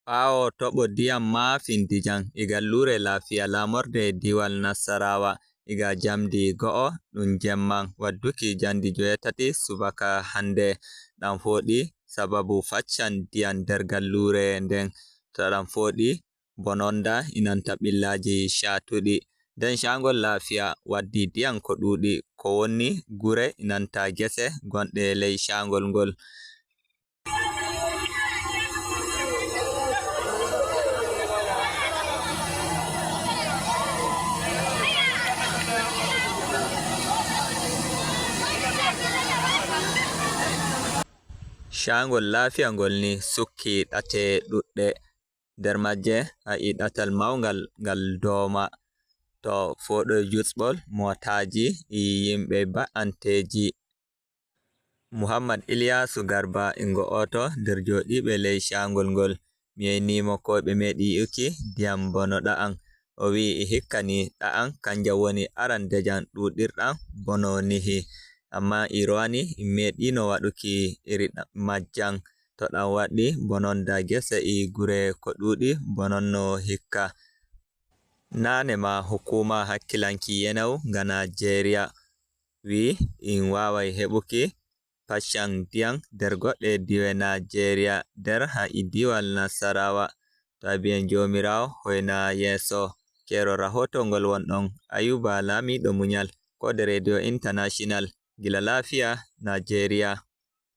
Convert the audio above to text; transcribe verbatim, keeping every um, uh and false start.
Ɓaawo toɓo diyam maafin dijan, e galluure Laafiya laamorde diwal Nasarawa, iga jamdi go'o ɗum jemman wadduki jandi joweetati subaka hannde. Ɗam fooɗi sababu faccan diyam nder galluure nden. To ɗam fooɗi, bononda inanta ɓillaaji caatuɗi. Nden caangol Laafiya waddi diyam ko ɗuuɗi, ko wonni gure inanta gese gonɗe ley caangol ngol. Caangol Laafiya ngol ni sukki ɗate ɗuɗɗe. Nder majje a yi'i ɗatal mawngal ngal dooma. To fooɗoy jusɓol, mootaaji, e yimɓe ba'anteeji. Muhammad Ilyasu Garba ingo oto nder jooɗiiɓe ley caangol ngol. Mi yeynii mo ko ɓe meeɗi yi'uki diyam bono ɗa'an. O wi'i e hikka ni ɗa'an kanjam woni aran dejam ɗuuɗirɗam bono nihi. Amma e rowani en meeɗiino waɗuki iri ɗa-, majjam. To ɗam waɗɗi bononda gese e gure ko ɗuuɗi bononno hikka. Naane ma hukuuma hakkilanki yenawu nga Naajeeriya wi'i en waaway heɓuki paccan diyam nder goɗɗe diiwe Naajeeriya nder haa e diwal Nasarawa. To a bi'en Joomiraawo hoyna yeeso. Keero rahoto ngol wonɗon Ayuba Laamiiɗo Muñal, Koode Radio International, gila Laafiya, Naajeeriya.